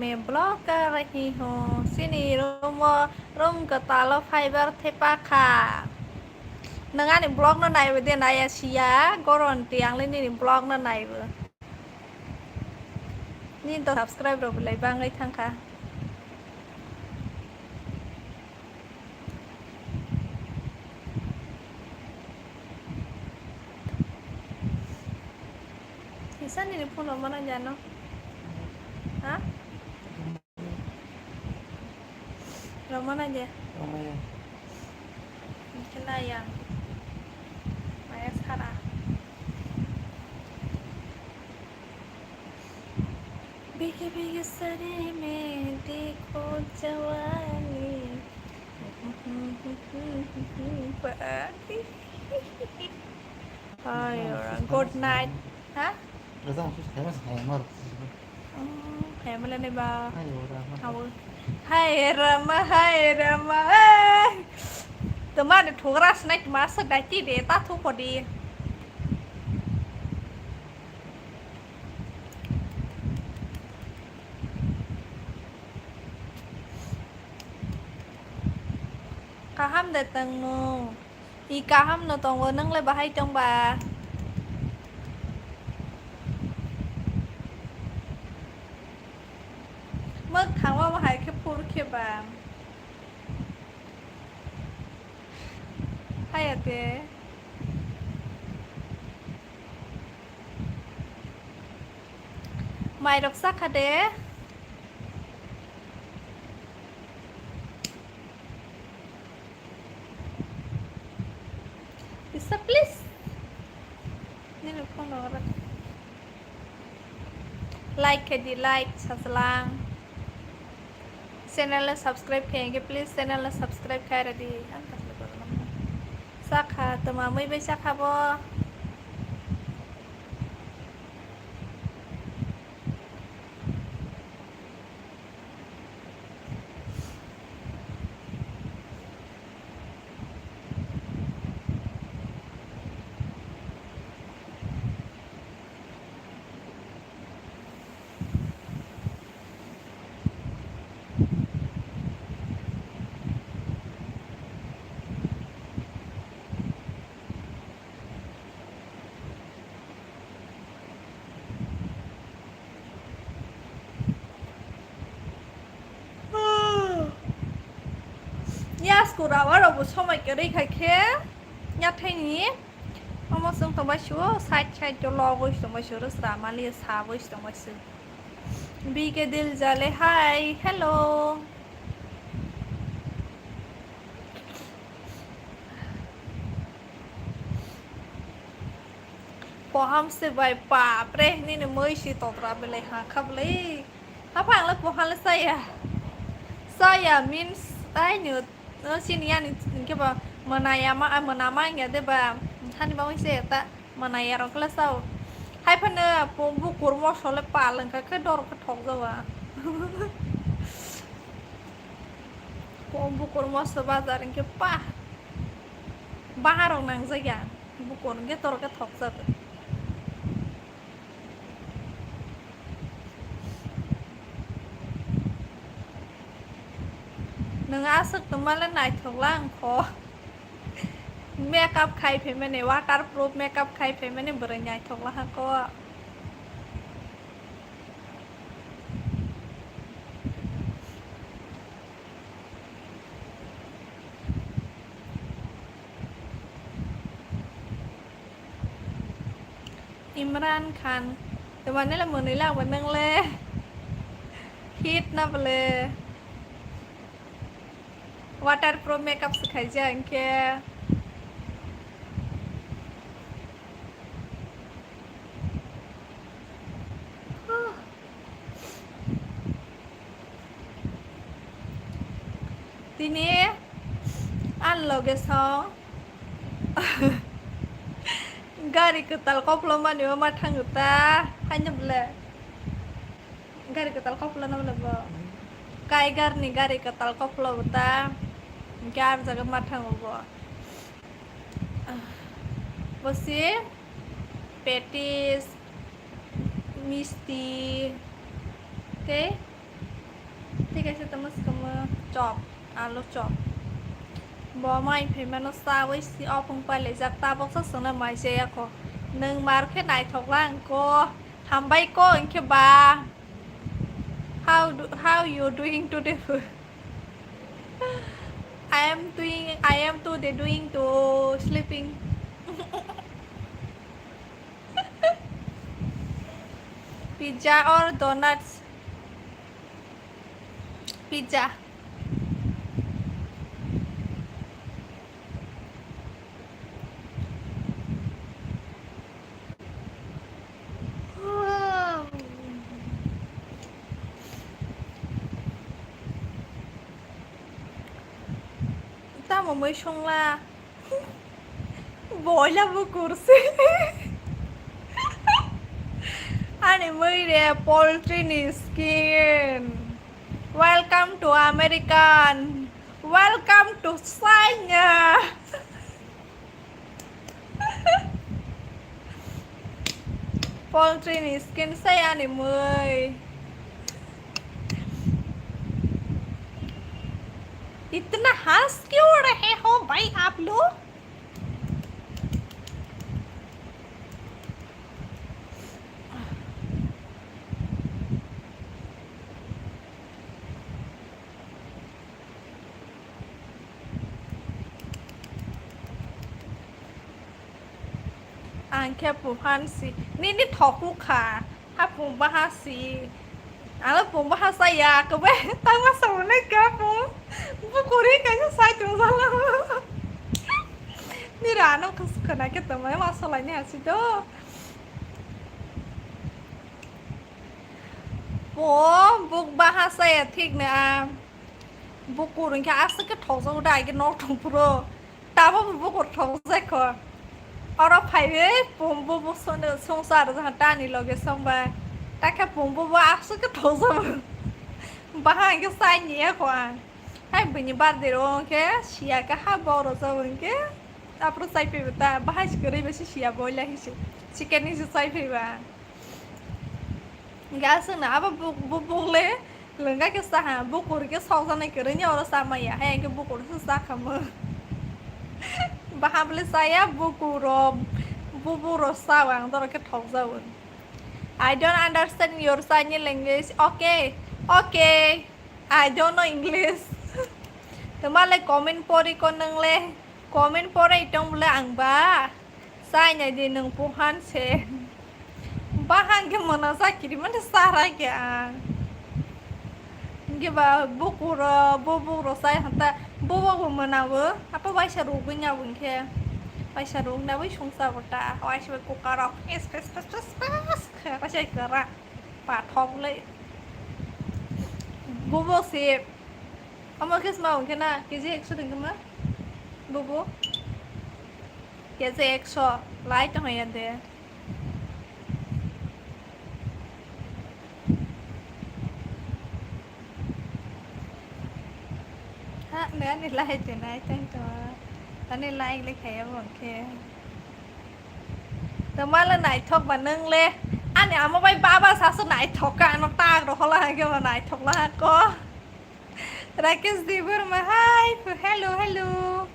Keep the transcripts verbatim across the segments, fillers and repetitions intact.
मैं ब्लॉग कर रही हूँ। Chini room o, room kwtal o fiber thepa kha. Nwng ani vlog no naibo de naiya siya, goron ti ang le nini vlog no naibo. Nini to subscribe rok belai bangwi thangkha. Kisa nini phone rok mana jano? Ha? Romana je. Romana. Kena yang. Maya sara. Bhige bhige sari mein dekho jawani. Good night. Ha? Asa, asa, asa, asa, asa. Oh, hai mala ni ba. Hai, ora, ma. Awo. Hai Rama, hai Rama. Eh. Tama de thogra snack masa dati de ta thu kodi. Kaham de tangno. I kaham no tongo, nwng le bahai tong ba? Mwkhang o bahai khe phur khe ba. Haya te. Mai rok cha kha de. Bisa, please. Nini phone rok rak. Like khe di, like, sajlang. Channel no subscribe khe, hwnkhe please channel no subscribe khai rw di. Ang kasle borok no. Cha kha, toma mui bai cha kha bo. Yasku rawa rok bo somoi kwrwi khai khe yathai ni omo chwng tong bai sio side side o logoi tong bai sio rwsra mali sa boi tong bai sio. B K Dil Jale, hi, hello. Poham se bai, bapre, nini mui si totra belai ha kha belai. Apa ang le poham le saya. Saya means, ai ni, no, sini ani, ke ba, manaya ma, manama ya de ba, thani ba mui se ta. Manai yarok le sao. Hai phano pumbu kurmo sole pal wngkha khe dor khe thok jawa. Pumbu kurmo se bazar wngkhe pa. Baharok nangjak ya. Bukur wngkhe dor khe thok jago. Nwng aswk tongma le naithok lang kho. Makeup khai phaimani, waterproof makeup khai phaimani bwrwi naithok lahakho. Imran Khan, tongmani le mwnwi lang bo nwng le hit na bole. Waterproof makeup se khaijak hinkhe. Tini ani loge song gari kwtal koplomani o ma thango ta, haino bwle. Gari kwtal koplano bole bo. Kaigar ni gari kwtal koplo bo ta. Hinkhe ar jaga ma thango bo. Bo se petis, misti, tei Kaisa tamo swkangma chop, alu chop. Bo mai phaimano chawi si ophung pailaijak, tabuksa chwngno mai chaya kho. Nwng mar khe naithok lang kho. Hambai kho hinkhe ba. How do, how you doing today? I am doing, I am today doing to sleeping. Pizza or donuts? Pizza. Tamo mui songla. Boila bukur se. Ani mui re poultry ni skin. Welcome to American. Welcome to China. Poultry ni skin se ani mui. इतना हंस क्यों रहे हो भाई आप लोग? Ang khe pungphan si, nini thoku kha, ha pungbaha si. Ang le pungbaha saya, kwbai tangma samani kha pung. Bukuri kaisa sai tong jala. Ni rano khas khana khe tongmani ma salai ni hasi do. Po, buk baha saya thik na. Bukur hwnkhe aswk khe thokjago da, age nok thong phuru. Tamo bo bukur thokjak kho. Oro phaiwi pum bo bo sung-, sungsar jaha tani loge songba. Takhe pum bo bo aswk khe thokjago. Baha hwnkhe sai niya kho ang. Hai buini birthday ro hwnkhe siya khe ha bo rojak hwnkhe. Aphuru chai phaiba ta. Bahai se kwrwi bai se siya boila hise. Chicken hise chai phaiba. Hingke aswkno abo buk-, bu-, bukle lwngkha khe saha, bukur khe sokjaknai kwrwini oro chamaya, hai hingke bukur se chakhamu. Baha bole chaya, bukuro, bubukrok sao ang dorok khe thokjago. I don't understand your Chinese language. Okay, okay. I don't know English. Twmale comment pori ko nwngle. Comment porai tong bole ang ba. Sai nai di nwng puhan se. Bahang ke mona sa kiri mane sarai ke ang. Hingke ba bukuro, bubukro sai hanta bubuk bo mona bo. Apa waisa rugwi nya bo hingke. Waisa rug na bai sungsa bo ta. Waisa bai kukarok. Es pes pes pes pes. Khe waisa kara. Pathok le. Bobo se. Omo khe sma hwnkhe na K G ekso tong khe ma? Bobo. K G ekso. Lai tong ya de. Ha, ne ani lai te nai tong to. Ani lai le khaya bo khe. Twmale naithok ba nwng le. Ani amo bai baba sasu naithok ka, ano tak rohola ha khe bo naithok la ha ko. Rakesh Debbarma, hi, hello, hello.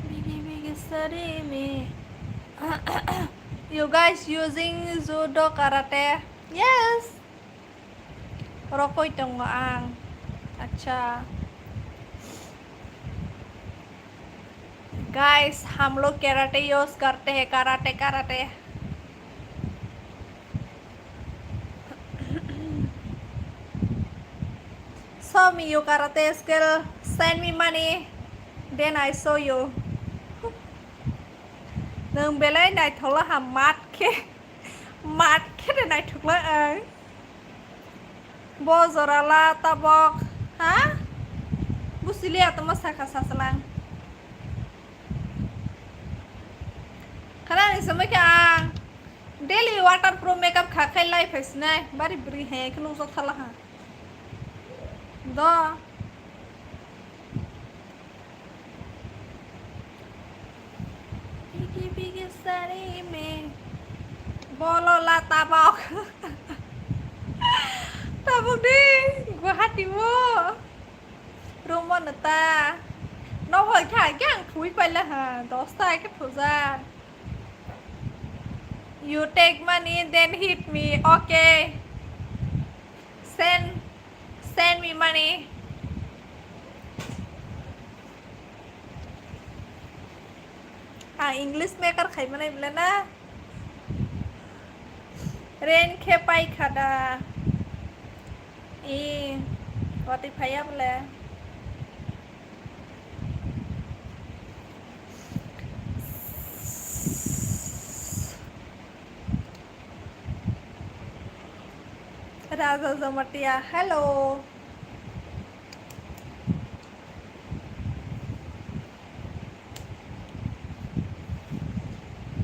Bigi bigi sari me. You guys using judo karate? Yes. Rokoi tongo ang. Acha. Guys, हम लोग karate use करते हैं, karate, karate. Show me your karate skill. Send me money. Then I show you. Nwng belai naithokla ha mat khe. Mat khe de naithokla ang. Bo jorala tabok. Ha? Busiliya tamo sakha sasalang. Khala ni samai khe ang daily waterproof makeup kha khai lai phai sinai. Bari bri he khe nukjak thala ha. Do. Bigi bigi sari me. Bolo la tabok. Tabok di Guwahati o. Room o nata. No hoi kha khe ang thui paila ha. Dosta khe thujar. You take money, then hit me. Okay. Send, send me money. Ah, English maker khai manai bole na. Rain khe pai kha da. E, watwi phaiya bole. Raja Jamatia, hello.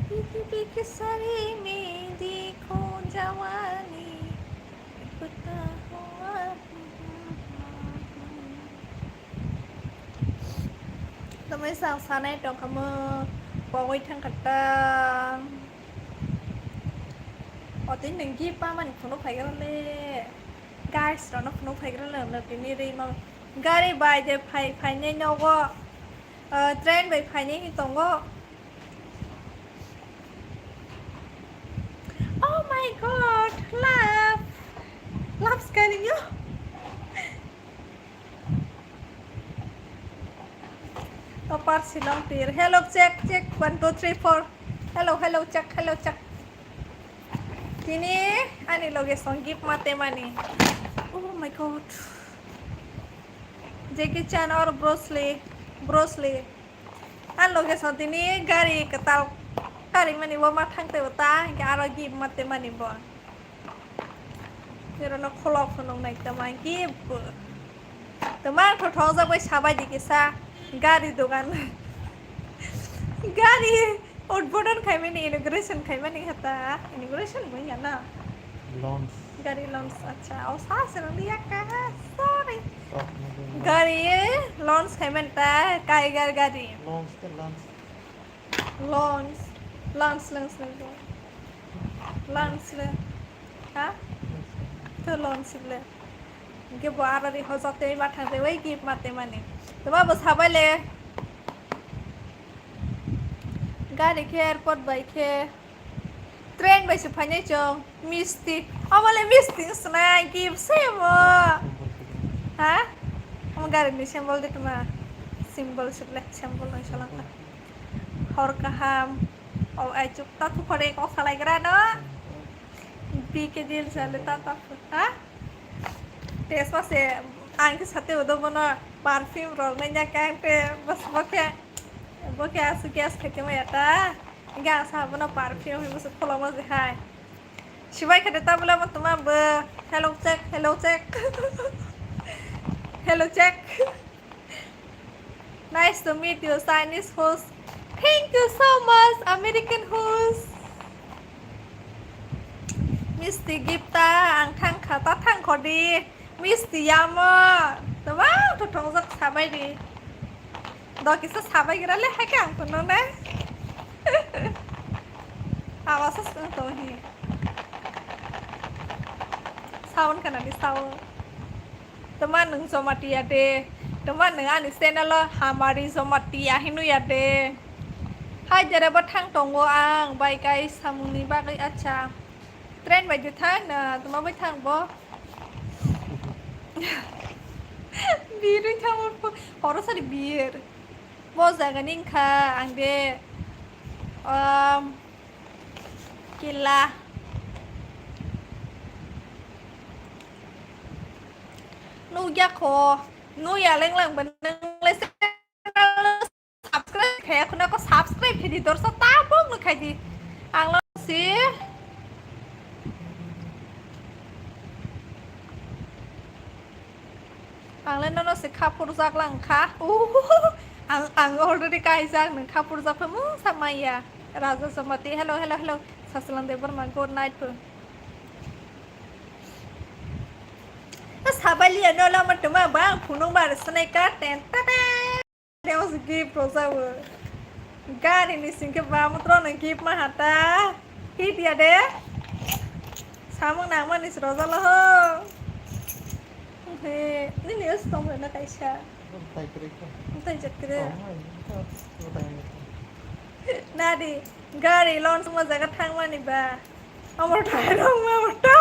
Piki piki sari mein dekho jawani, ekta hua. Tamai sang sanai tongkha mo, pogwi thangkha ta. Otwi nung gift pamani phunuk phaigra le. Guys, rano phunuk phaigra le, no tini ri ma. Gari bai de phai, phainai nogo. Ah, train bai phainai ni tongo. Oh my God, love. Love scaring you. Topar Shillong tir. Hello, check, check. One, two, three, four. Hello, hello, check, hello, check. Tini ani loge song gift mate mani. Oh my God. Jackie Chan or Bruce Lee? Bruce Lee. Ani loge song tini gari kwtal gari mani bo ma thang tei bo ta, hingke aro gift mate mani bo. Nirano khulok phunuk nai tama gift bo. Tama thotho jak bai sabai di kisa gari dogan. Gari udbodon khaimani, inauguration khaimani hata. Inauguration bo ya na? Launch. Gari launch, acha. O sa se nang ya ka. Sorry. Sok mo dun. Gari launch khaimani ta, kai gar gari. Launch ke launch. Launch. Launch, launch, launch. Launch le. Ha? To launch le. Hingke bo arari hojak tei ma thang tei bai gift mate mani. Tama bo sabai le. Gari khe airport bai khe train bai se phainai chwng. Misti. Omo le misti wng swnai gift se mo. Ha? Omo gari ni symbol de tuma. Symbol se le symbol nang salang. Hor kaham. O ai chuk ta thu khore kok salai gra no. Bi ke dil sale ta ta. Ha? Te sase ang khe sate udo bono perfume rok nai nya khe ang te bas bo khe, bo khe aswk gas khaite maya ta. Hingke ang sa bono perfume hinwi se kholomo se hai. Sibai khaite ta bwla bo tuma bo. Hello check, hello check. Hello check. Nice to meet you, Chinese host. Thank you so much, American host. Misti gift ta ang thang kha, ta thang kho di. Misti yamo. Tama to thongjak sabai di. Do kisa sabai gira le hai khe ang phunuk nai. Awa sa sung to hi. Sound kana di sound. Tama nwng Jamatia de, tama nwng ani channel o Hamari Jamatia hinwi ya de. Hai jera bo thang tongo ang bai kai samung ni bagwi, acha. Train bai de thang na, tama bai thang bo. Bir wi thang bo, horo sari bir. Bo jaga ni wngkha ang de, um, kila. Nukya kho, nukya leng lang ba nang le channel subscribe khaya khuna ko subscribe khe di dorsa tabuk nuk khai di. Ang lo si. Ang le nono se khapur jak lang kha. Uhuhu. Ang, ang already kaijak nung khapur jak pha mung sa maya. Raja Somati, hello, hello, hello. Sasilang Debbarma, good night po. Abaliya no lama tuma bang phunung bar snai ka ten ta ta. Demos gift rojawo. Gari ni singke ba mutro no gift ma hata. Hit ya de. Samung nang mani rojalo ho. He, nini os tong na kaisa. Taikwrwi khe. Taijatkre. Tongmani, tongmani. Nadi, gari loan suma jaga thangmani ba. Amor thai rong ma mata.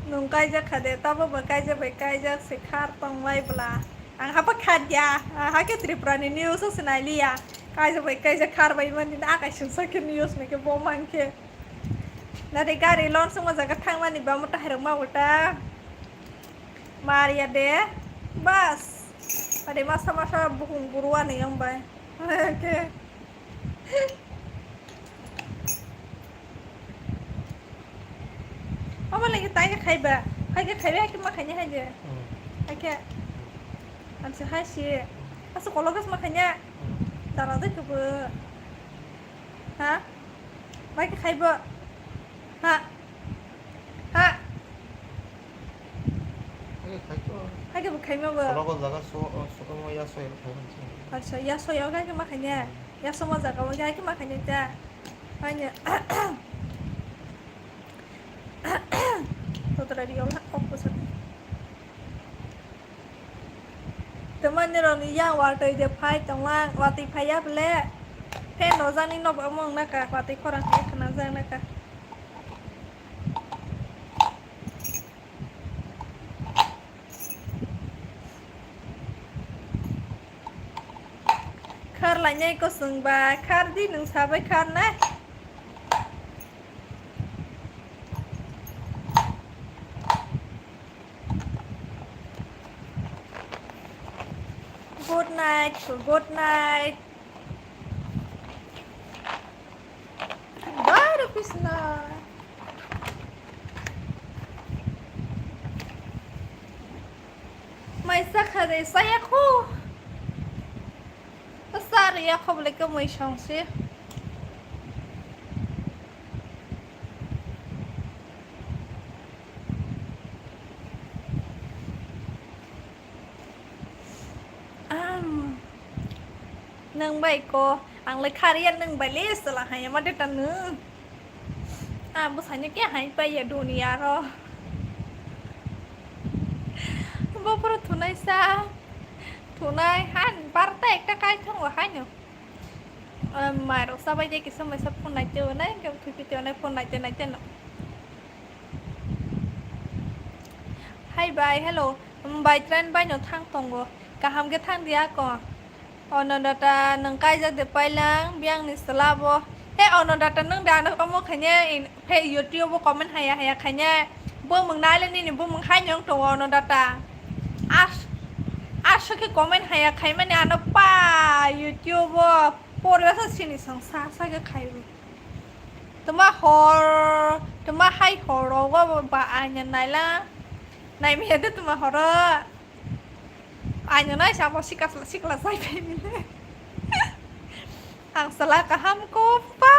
Nung kaijak kha de, tabo bo kaijak bai kaijak se khar tong lai bla. Ang hapa kha dia, ah, hake Tripura ni news o se nai liya. Kaijak bai kaijak khar bai mani na akai sung sa khe news ni khe bo man khe. Nadi gari loan suma jaga thangmani ba mo tahai rok ma uta. Maria de, bas. Ade masa masa bukung buruan ni yang bai. Oke. Omo lagi tai ke khaiba. Hai ke khaiba, hai ke ma khaini hai je. Hmm. Hai ke. Ansa hai si. Asu kologas ma khaini. Hmm. Dara de ke bo. Ha? Bai ke khaiba. Ha? Ha? Hai ke khai to. Hai ke bo khaima bo. Kologo jaga so, so, ya so ya khai. Acha, ya so ya khai ke ma khaini. Hmm. Ya so ma jaga bo khai ke ma khaini ta. Hanya. Totra ri ola kok ko sat. Teman ni roni yang watui de phai tonglang, watui phai ya bele. Fan rojani no bo mong naka, watui khorang hai khana jang naka. Khar lainai kosong ba, khar di nung sabai khar nai. Good night, good night. Daro pisna. Mai sakha de saya khu. Sar ya khobole ke mai songsi. Am. Nang bai ko, ang le khariya nang bai le sala haya ma de ta nung. Ah, bo sanya ke hai pai ya dunia ro. Bo pura thunai sa. Thunai han barta ekta kai thang wa hai no. Mai rok sabai de kisa mai sa phone nai te nai ke thwi pite nai phone nai te nai te no. Hi bai, hello. Bai train bai no thang tongo. Kaham ke thang dia ko. Ono data nung kaijak de pailang biang ni sela bo. He ono data nung da ano omo khaine in, he YouTube o comment haya haya khaine. Bo mung nai le nini bo mung hai nyong tongo ono data. As, as ke comment haya khai mani ano pa YouTube o. Poriba sa sini sang sa sa ke khai. Tuma hor, tuma hai hor rogo ba anya naila. Nai mi de tuma horo. Anya nai sa bo sikla sikla sai pe mi. Ang sala kaham ko pa.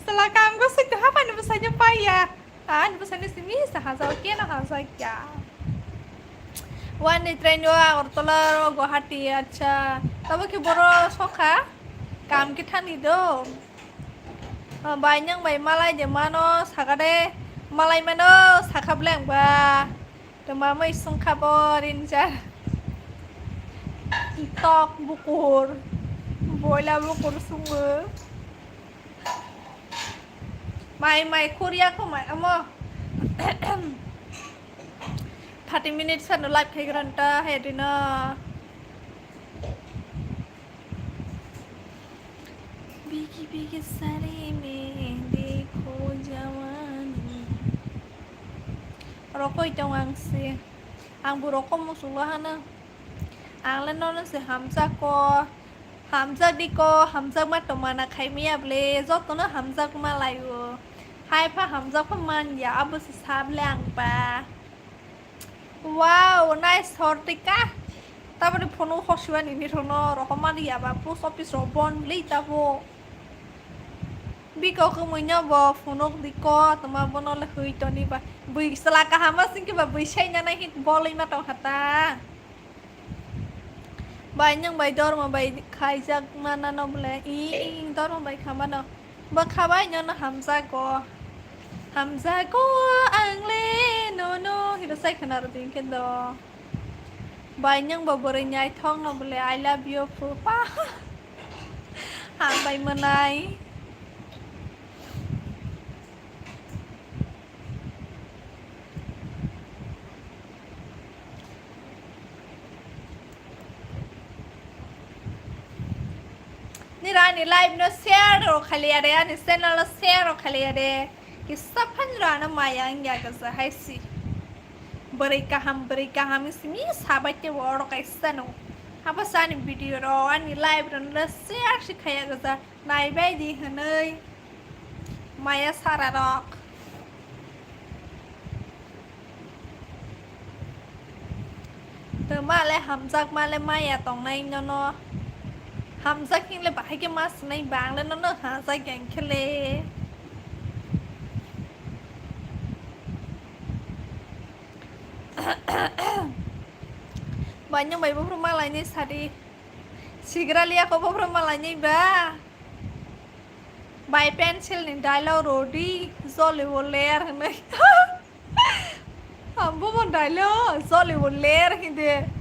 Sala kaham ko sik ha pa ni bwsai pa ya. Ani bwsai ni simi sa ha jao ke na ha jao kya. One day train yo Agartala ro Guwahati, acha. Tabo ki boro sokha. Kam ki thani do. Ah, bai nang bai malai de mano sakade malai mano sakha bleng ba. Toma mai sungkha bo rinjar. Tok bukur. Boila bukur sungo. Mai mai khuriya ko mai amo. Thirty minutes ano live khai granta hai dino. Bigi bigi sare mein dekho jawani. Rokoi tong ang se. Ang bo rokom musulo hana. Ang le nono se hamjak ko. Hamjak di ko, hamjak ma tong mana khai maya ble. Joto no hamjak ma lai o. Hai pha hamjak pha man ya, abo se sab le ang ba. Wow, nice hortika. Taboni phone o hosiba nini rokno rohormani yaba post office rok bon le tabo. Biko kumuino bo phunuk diko tuma bono le hui toni ba. Bui sala kahama singke ba bui sai nana hit boloi ma tong hata. Bai nang bai dormo bai khaijak mana no bole. Ing dormo bai khamano. Bo khabai no no hamjago. Hamjago ang le no no hino sai khana ro din kendo. Bai nang bo boroi nyai thong no bole I love you phu pa. Hambai manai. Nira ani live no share ro khali are, ani channel no share ro khali are. Kisa phan ro ano maya ang ya gaja hai si. Bwrwi kaham, bwrwi kaham simi sabai te oro kaisa no. Haba sa ani video ro, ani live ro no share si khaya gaja. Naibai di hwnwi maya sararok. Tei male hamjak male maya tongnai nono. Hamjak hingle bahai khe ma swnai bang le nono hajak yang khe le. Bai nang bai buphuru malainai sadi. Sigra liya ko buphuru malainai ba. Bai pencil ni dialogue rodi joli o ler hinwi. Ambo mo dialogue joli o ler hindi.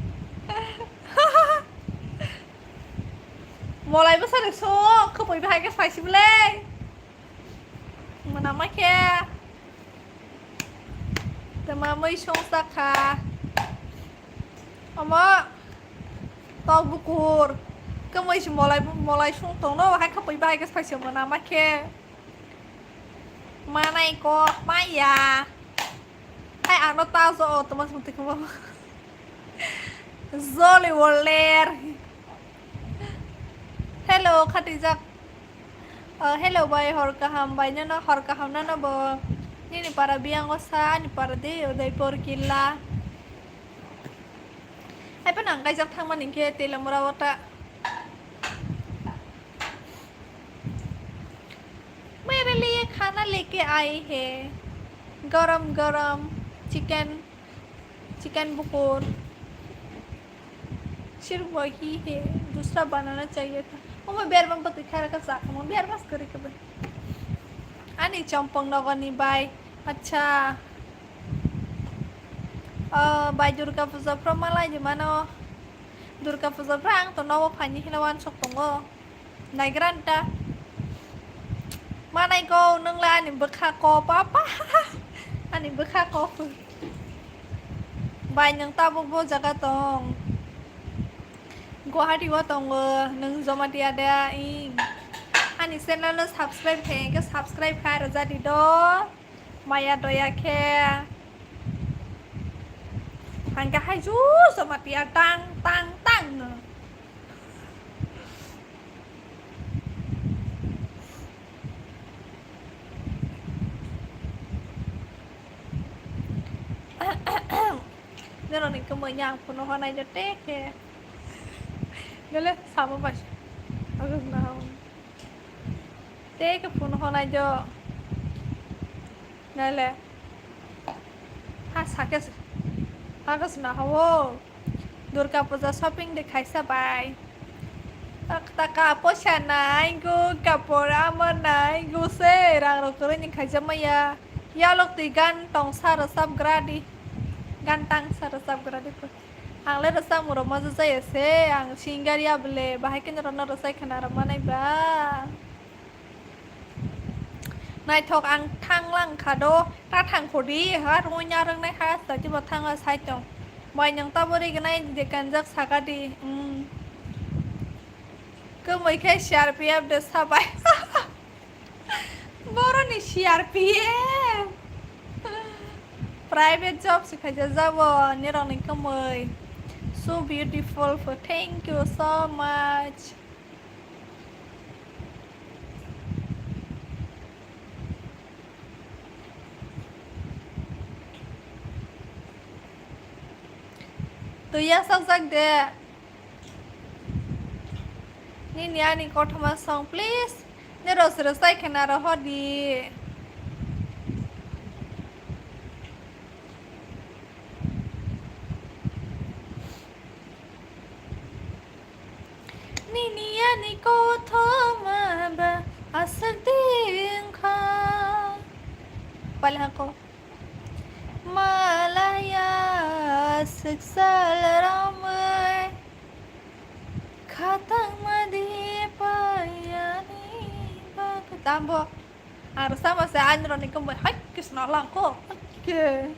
Molai bwsari so khupui bahai khe phaisi bwlai. Mwnama khe. Tama mui song sakha. Omo tok bukur. Kwmui se molai molai song tongno hai khapui bai khe phaisi mwnama khe. Manai kok maya. Hai ano ta jo o tama song tikma. Joli o ler. Hello khatijak. Oh, hello bai, hor kaham bai, nono hor kaham nono bo. Nini para biyango sa, ani para de Udaipur killa. Hai pa nang kaijak thangmani khe Telamura wata. Mere liye khana leke aaye hai. Garam garam chicken. Chicken bukur. Sirf wahi hai, dusra banana chahiye tha. Omo berma bwtwi kha rakha cha kha mo, berma se kwrwi kha bai. Ani chompong nogoni bai. Acha. Ah, bai Durga puja phro malai di mano. Durga puja phro ang to nogo phaini hino wansok tongo. Naigranta. Manai ko nwng le ani bwkha ko papa. Ani bwkha ko. Bai nwng tabuk bo jaga tong. Guwahati o tongo nwng Jamatia de ing. Ani channel no subscribe khe ke subscribe khai rwja di do. Maya doya khe. Hangke hai ju Jamatia tang tang tang no. Norokni kwmwi ni ang phone hwnai do tei khe. Nole samo bai. Agak na. Tei khe phone hwnai do. Nole. Ha sakhe. Agak na hawo. Durga puja shopping de khaisa bai. Tak taka poisa nai go kapor ama nai go se rang rok kwrwi ni khaisa maya. Yalok twi gan tong sa rwchap gra di. Gan tang sa rwchap gra di. Ang le rwchapmung rok ma jaya se, ang singer ya bole, bahai khe norok no rwchai khwna rw manai ba. Naithok ang thang lang kha do, ta thang kho di, ha rwngya rwngnai ha, sati bo thang o sai tong. Bai nwng ta bo ri gnai je kanjak saka di, um. Kwmwi khe C R P F de sabai. Boroni C R P F. Private job se khaijak jabo nirokni kwmwi. So beautiful, thank you so much. Twi ya sakjak de. Nini ani kothoma song, please. Ros ros tai khena rohor di. Nini ani kothoma ba aswk dingkha. Pali hako. Malaya aswk sal ramai. Khatang madi payani bak. Tambo. Ang rwchapma se ani rwni kwmwi hai kisno langkho. Oke.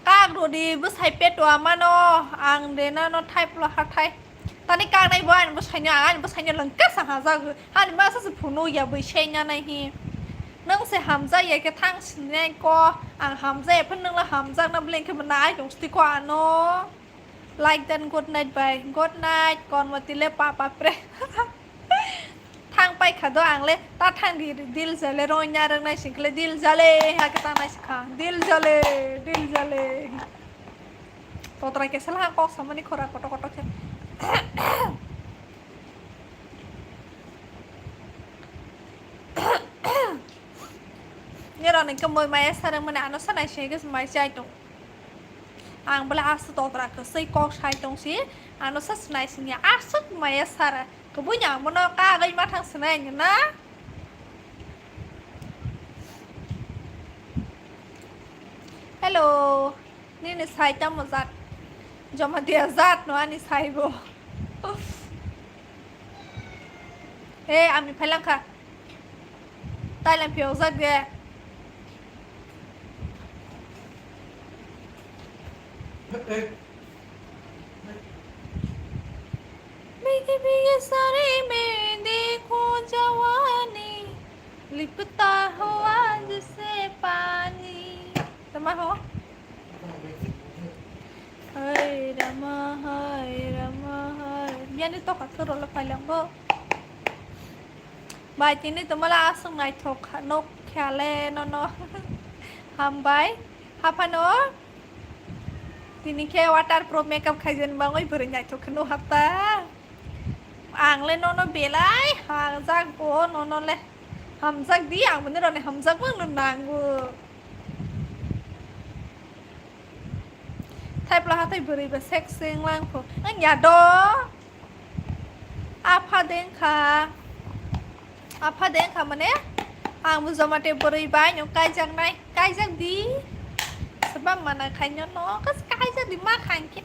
Kak rwdi bwsai peto amano ang de nano thai plo hathai. Tani kak nai bo ani bwsaino ang ani bwsaino lengka sa hajak. Ani masa se phunu ya bwsai na nai hi. Nang se hamjak ya khe thang sinai ko ang hamjak ya phan nang la hamjak na blen khe nai tong sti ko ano. Like dan good night bye. Good night, kon mati le papa pre. Thang pai kha do ang le, ta thang di dil jale, ronya rang nai sing khle dil jale, ha ke ta nai sikha, dil jale, dil jale. Totra ke sala kok samani khora koto koto khe. Nirok ni khe moi maya sarang mani ano sanai sing khe mai chai tong. Ang bole aswk totra kwswi kok sai tong si, ano sa sinai singya aswk maya sara. Kubui ni ang bono kagwi mathang sinai ni na. Hello, nini sai tamo jat? Jamatia jat no ani sai bo. Eh, ami phailang kha. Thailand phiyok jak de. Bigi bigi sari mein dekho jawani lipta hua jaise pani. Tama ho? Hai Rama, hai Rama, hai. Biyani tokha thuro lo phailang bo. Bai, tini to mala aswk naithok kha, nok kha le nono. Hambai, haphano. Tini khe waterproof makeup khaijani bangwi bwrwi naithok khe nuk hapta. Ang le nono belai hamjak bo, nono le hamjak di, ang bini roni hamjak bo no nango. Thaipla hathai bwrwi ba sexy wng lang pho. Wng ya do. Apha deng kha. Apha deng kha mane ang bo joma te bwrwi bai no kaijak nai. Kaijak di. Sebab mana khaino no kas kaijak di ma khan khe.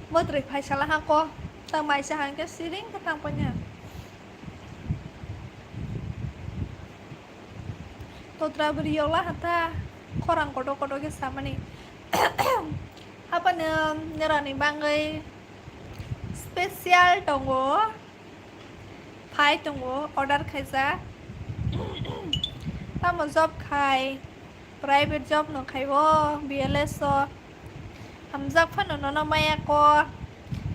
Mwtwrwi phaisala hangko, ta maisa hangke siring khe thang panya. Totra bwrwi yokla hata khorang kotor kotor khe samani. Haphano norani bangwi special tongo. Phai tongo, order khaijak. Tamo job khai, private job no khai o, B L S o. Hamjak phano nono maya ko.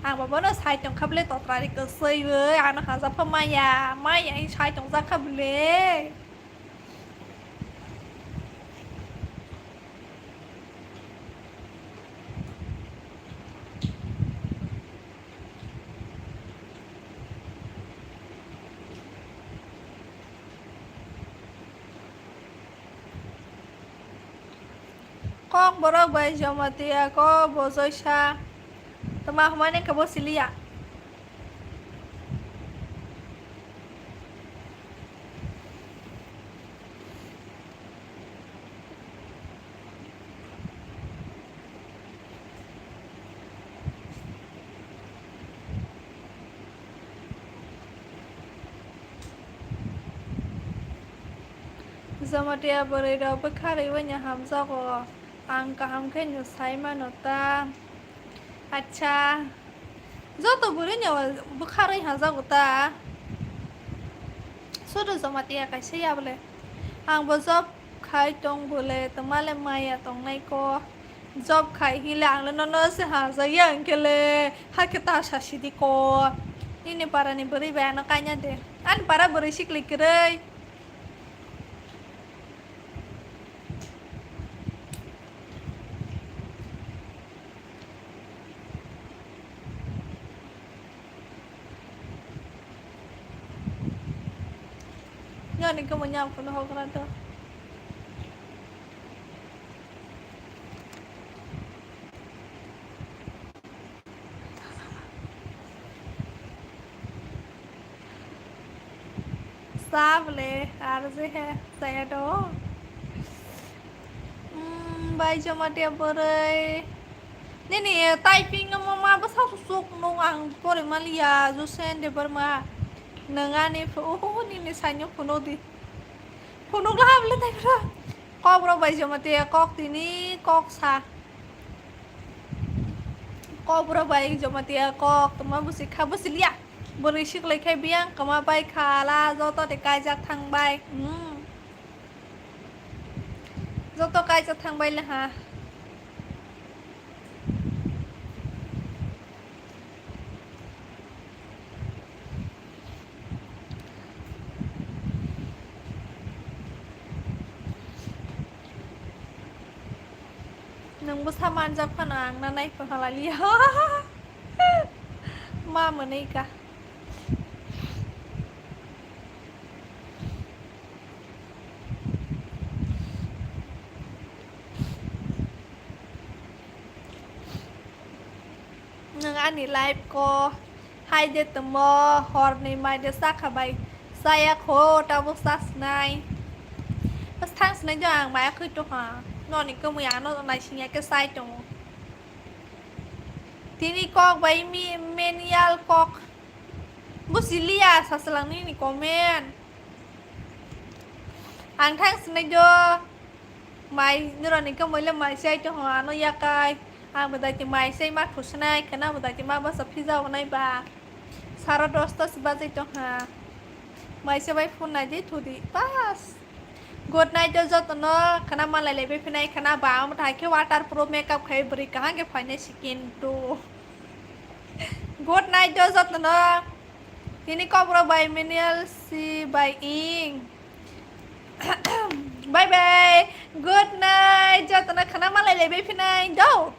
Ang bo bono sai tongkha bwle totra ri kwswi wi, ano hamjak pha maya, maya sai tongjak kha bwle. Kok borok bai Jamatia ko bojoi sa. Tama humani khe bo siliya. Jamatia bwrwi rok bwkha rwi bai hamjago, ang kaham khe no sai mano ta. Acha, joto bwrwi ni bwkha rwi hamjago ta. Sodo Jamatia kaisa ya bole. Ang bo job khai tong bole, twmale maya tongnai ko. Job khai hinle ang le nono se hamjak ya hwnkhe le, hakhe ta sasi di ko. Nini para ni bwrwi bai ano kanya de. Ani para bwrwi sikli kwrwi. Ani kamo nyam kono hokra to. Sable, R J he, saya to. Hmm, bai Jamatia bwrwi. Nini, eh, typing no ma, ma bwsa suk nung ang pore maliya, Jusen Debbarma. Nang ani phu-, oh, nini saino phunuk di. Phunuk la habli tai bro. Kok bro bai Jamatia kok tini kok sa. Kok bro bai Jamatia kok tuma busi kha busi liya. Bwrwi siklai khai biyang kama bai khala joto de kaijak thang bai. Hmm. Joto kaijak thang bai le ha. Nwng bwsa manjak phano ang na naiphuru halaliya. Ma mwnwi ka. Nwng ani live ko hai de tamo horni mai de sakha bai saya kho tabuk sasnai. Bas thang snai jo ang maya khui to ha. Noni kwmwi ano naisingya khe sai tongo. Tini kok bai mi menial kok. Busi liya sasalang nini comment. Ang thang snai jo. Mai nurani khe moile mai sai tong ano yakai. Ang bo daiti mai sai ma thusinai khena bo daiti ma basa phija onai ba. Sara dosta se bajai tong ha. Mai se bai phone nai di thudi. Bas. Good night o jotono khena malai laibai phinai khena ba amo thai khe waterproof makeup khai bwrwi kaham khe phainai skin to. Good night o jotono. Tini kok bro bai menial si bai ing. Bye bye. Good night. Jotono khana malai laibai phinai do.